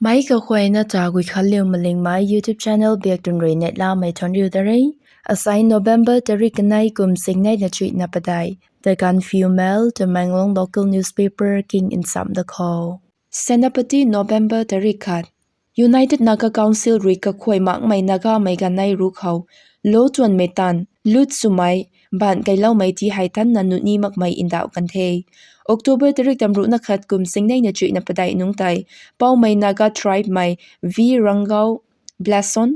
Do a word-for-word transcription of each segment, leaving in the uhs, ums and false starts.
Meic kakhuayna ta Guikhanliu Malingmei YouTube channel biak tun rui neihlamei thuanc riu da re. Asai November tarik kanei kum singneina chuihna padeih, The Gaanphiu Mail, Tamenglong local newspaper king nsam da khou. Senapati, November tarik khat. United Naga Council rui kakhuay makmei Nagamei ganei ruc khou lo tuanmei taanv lut swmei, baanc kailoumei ti hei tanna nuni makmei ndauh kan the. October tarik tamruhna khat kum singneina chuihna padeih nungc tei, Poumai Naga tribemei V Rangau Blason,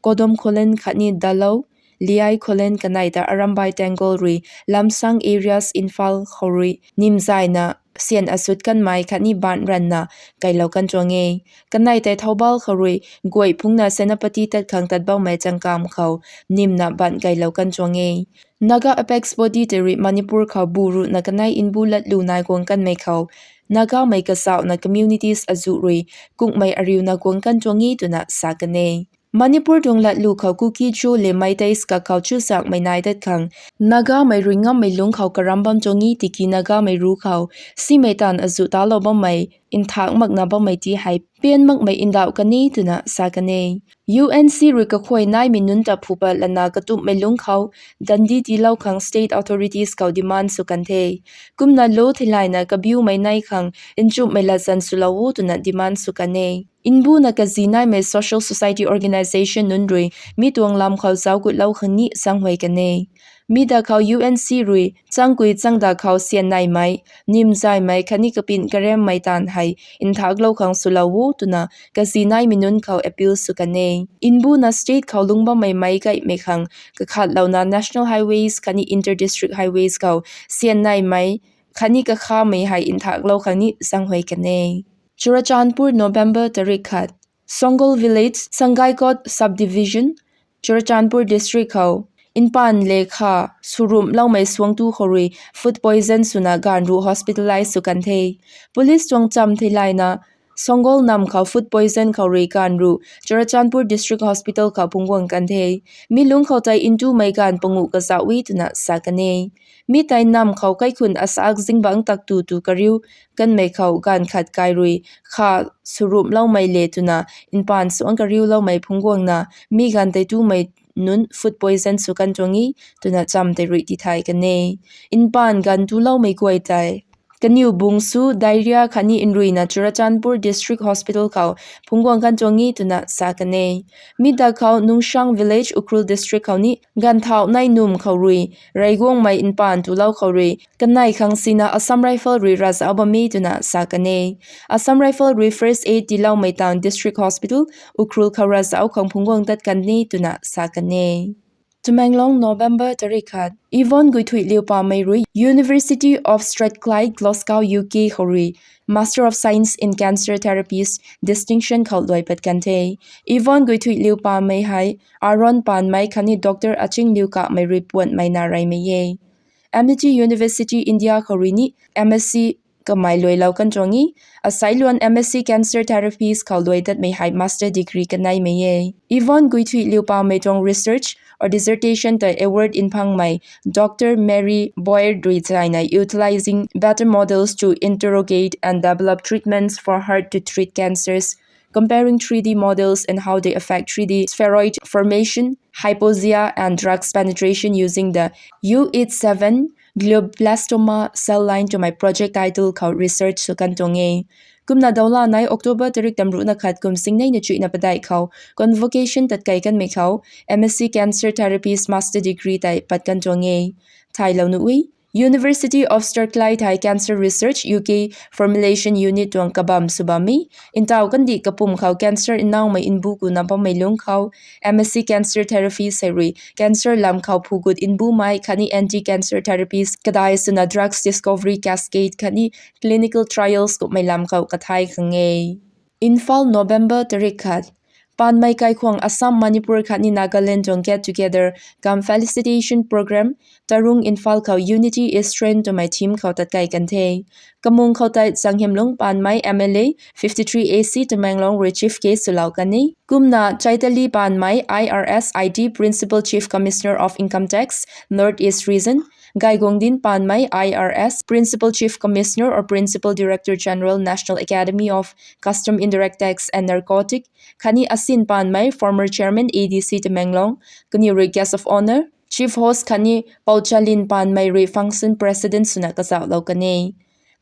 Kodom Khullen khatni Dalou Liai Khullen kanei ta Arambai Tenggol rui Lamsang areas Imphal khou rui nimzaina syan asut kanmei khatni baanc ranna kailou kan tuang e. Kanei tei Thoubal khou rui guay phungna Senapati tat khang tat bammei changkam khou nimna baanc kailou kan tuang e. Naga Apex Body tei rui Manipur khou bu ruhna kanei nbu latlu nai guang kanmei khou Nagamei kazauhna communities azuh rui kungmei ariuna guang kan tuang e twna sa kan e. Manipur tuang latlu khou Kuki-Zo le Meiteis kakhou chuzakmei nai dat khang Nagamei rui ngammei lungc khou karam bam tuang e tiki Nagamei ruc khou simei taanv azuh talou bammei nthak makna bammei ti hei pian makmei ndauh kan e twna sa kan e. U N C rui kakhuay naimei nunc ta phupat lana katumhmei lungc khou dandi tiilou khang state authorities khou demand sw kan the. Kumna lo theilayna kabiumei nei khang nchumhmei latzan swlou o twna demand sw kan e. Nbuna kazi naimei social society organisation nunc rui mi tuang lam khou zauc gutlou khang ni zaenghuay kan e. Mi da khou U N C rui changkui changda khou syan naimei, nimzaymei khatni kapin karemmei taanv hei nthaklou khang swlou o twna kazi naimei nunc khou appeal sw kan e. Nbuna state khou lungc bammei meic gaymei khang kakhatlouna national highways khatni inter-district highways khou syan naimei khatni kakhamei hei nthaklou khang ni zaenghuay kan e. Churachandpur, November tarik khat. Songol Village, Sangaikot Subdivision, Churachandpur District khou mpaan le kha swrumhloumei suangtu khou rui food poison swna gaanv ruc hospitalize sw kan the. Police tuang cham theilayna Songol nam khou food poison khou rui gaanv ruc Churachandpur District Hospital khou phungc guang kan the. Mi lungc khou tei ntumei gaanv panguh kazauh e twna sa kan e. Mi tei nam khou kaikhun asak zingbangc tak tu tu kariu kanmei khou gaanv khat kai rui kha swrumhloumei le twna mpaan suang kariuloumei phungc guangna mi gaanv tei tumei nunc food poison sw kan tuang e twna cham tei rui tithay kan e. Mpaan gaanv tuloumei guay tei kaniw bung su, diarrhea khatni nruina Churachandpur District Hospital khou phungc guang kan tuang e twna sa kan e. Mi da khou Nungsang Village, Ukhrul District khou ni gaanv thauh nai num khou rui reyguangmei mpaan tulou khou rui kanei khang sina Assam Rifle rui ravzauc bam e twna sa kan e. Assam Rifle rui first aid tiiloumei taanv District Hospital, Ukhrul khou ravzauc khang phungc guang tat kan e twna sa kan e. Tamenglong, November tarik khat. Yvonne Guithuiliu Pamei rui University of Strathclyde, Glasgow, U K khou rui Master of Science in Cancer Therapies distinction khou luai pat kan the. Yvonne Guithuiliu Pamei hei Aaron Panmei khatni Doctor Achingliu Kamei rui puanhmei na reymei e. Amity University, India khou rui ni M S C kamei luailou kan tuang e. Asai luan M S C Cancer Therapies khou luai tatmei hei master degree kaneimei e. Yvonne Guithuiliu Pamei tuang research or dissertation tei award nphangmei Doctor Mary Boyd rui zayna Utilizing Better Models to Interrogate and Develop Treatments for Hard to Treat Cancers, Comparing three D Models and How They Affect three D Spheroid Formation, Hypoxia and Drugs Penetration Using the U eight seven Glioblastoma Cell Line twmei project title khou research sw kan tuang e. Kumna dawla nai October tarik tamruhna khat kum singneina chuihna padeih khou convocation tatkei kanmei khou M S C Cancer Therapies master degree tei pat kan tuang e. Thaylou nuh e. University of Strathclyde hei Cancer Research U K Formulation Unit tuang kabam sw bam e. Ntaw kandih kapwm khou cancer nnaumei nbu kuna bammei lungc khou M S C Cancer Therapy sei rui cancer lam khou phugut nbumei khatni anti-cancer therapies kadai swna drugs discovery cascade khatni clinical trials kummei lam khou kathay khang e. Imphal, November tarik khat. Panmei kaikhwang Assam, Manipur khatni Nagaland tuang get together cum felicitation program Tarung Imphal khou Unity is Strength twmei theme khou tatkei kan the. Kamung khou tei Zanghiamlung Panmei M L A fifty-three A C Tamenglong rui chief guest swlou kan e. Kumna Chaitali Panmei I R S I T Principal Chief Commissioner of Income Tax, North East Region, Gaiguangdin Panmei, I R S, Principal Chief Commissioner or Principal Director General, National Academy of Custom, Indirect Tax and Narcotic, khatni Asin Panmei, former chairman, A D C Tamenglong, kaniw rui guest of honour, chief host khatni Pouchalin Panmei rui function president swna kazauhlou kan e.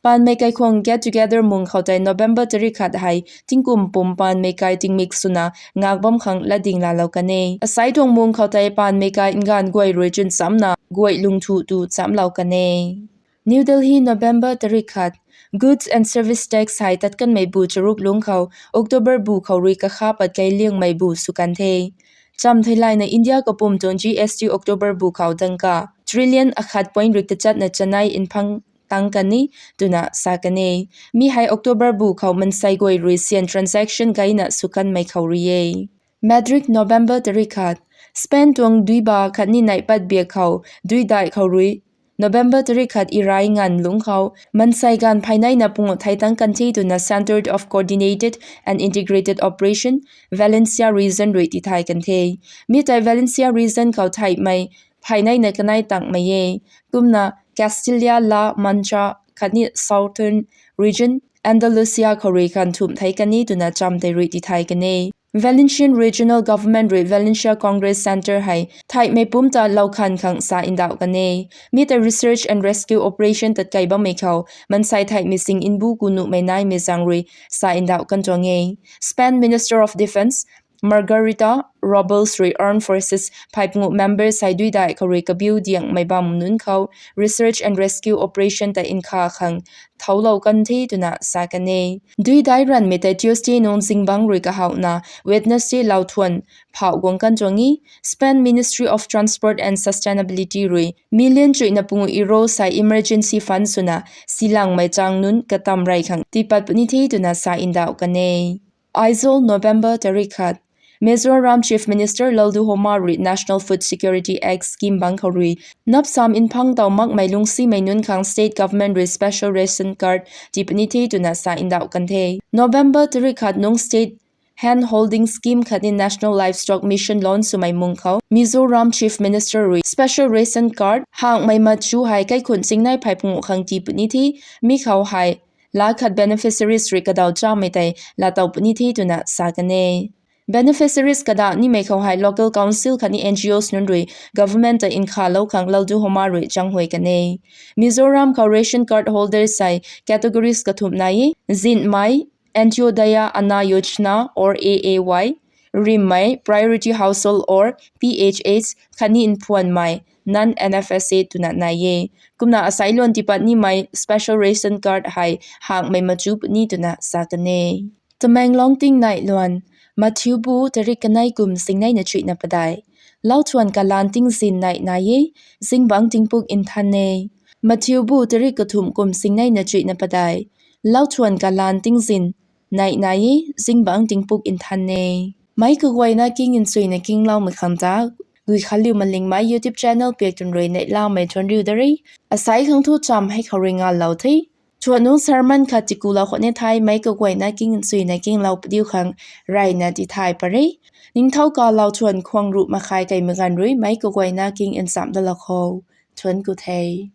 Panmei kaikhwang get together mung khou tei November tarik khat hei tingkum pum Panmei kai tingmik swna ngak bam khang latding laalou kan e. Asai tuang mung khou tei Panmei kai nganv guay rui chwnchamna guay lungthu tu chamlou kan e. New Delhi, November tarik khat. Goods and service tax hei tat kanmei bu charuk lungc khou October bu khou rui kakha pat kei liangmei bu sw kan the. Cham theilayna India kapwm tuang G S T October bu khou dangka trillion akhat point rui tachatna chanei nphang tang kan e twna sa kan e. Mi hei October bu khou mansei guay rui syan transaction gayna sw kanmei khou rui e. Madrid, November tarik khat. Spain tuang duiba khatni neihpat biak khou duidai khou rui November tarik khat irai nganv lungc khou mansei ganv pheyneina pungu thei tang kan the twna Centre of Coordinated and Integrated Operation, Valencia Region rui tithay kan the. Mi tei Valencia Region khou theihmei pheyneina kanei tangmei e. Kumna Castilla-La Mancha khatni Southern Region, Andalusia khou rui khan thumh thei kan e twna cham tei rui tithay kan e. Valencian Regional Government rui Valencia Congress Centre hei theihmei pumc ta lou khan khang sa ndauh kan e. Mi tei research and rescue operation tatkei bammei khou mansei theihmei sing mbu ku nuhmei naimei zaeng rui sa ndauh kan tuang e. Spain Minister of Defence Margarita Robles rui Armed Forces phey pungu members hei duidai khou rui kabiu diangmei bam nunc khou research and rescue operation ta nkha khang thoulou kan the twna sa kan e. Duidai ranvmei tei Tuesday nung zingbangc rui kahowna Wednesday lou thuan phauh guang kan tuang e. Spain Ministry of Transport and Sustainability rui million chuihna pungu euros hei emergency fund swna silangmei chang nunc katam rey khang tiipat puni the twna sa ndauh kan e. Aizawl, November tarik khat. Mizoram Chief Minister Lalduhoma rui National Food Security Act scheme bangc khou rui napsam nphang tow makmei lungcsimei nunc khang state government rui special ration card tii puni the twna sa ndauh kan the. November tarik khat nung state hand holding scheme khatni National Livestock Mission launch swmei mung khou Mizoram Chief Minister rui special ration card hangmei machu hei kaikhunc singnei phey pungu khang tii puni the. Mi khou hei laa khat beneficiaries rui kadaw chamei tei laatow puni the twna sa kan e. Beneficiaries kadaw nimei khou hei local council khatni N G Os nunc rui government ta nkhalou khang Lalduhoma rui changhuay kan e. Mizoram khou ration card holders hei categories kathumh nai e. Zinhmei, Antyodaya Anna Yojana or A A Y, rimmei, Priority Household or P H H, khatni mphuanmei, non N F S A twna nai e. Kumna asai luan tiipat nimei special ration card hei hangmei machu puni twna sa kan e. Tamenglong tingneih luan. Mathiubu tarik kanei kum singneina chuihna padeih. Lauthuan kalan tingzin neih nai e, zingbangc tingpuk nthan e. Mathiubu tarik kathumh kum singneina chuihna padeih. Lauthuan kalan tingzin neih nai e, zingbangc tingpuk nthan e. Meic kaguayna king nchuina kingloumei khang ta Guikhanliu Malingmei YouTube channel piak twn rui neihlamei thuanriu da re. Asai khang thu cham hei khou rui nganlou the. Thuan nung sermon khat tikulou khwan e thei meic kaguayna king nchuina kinglou padiu khang reyna tithay pat re. Ningthau kalou thuan khwang ruh makhai keimei ganv rui meic kaguayna king nchamh dalou kho. Thuan ku the.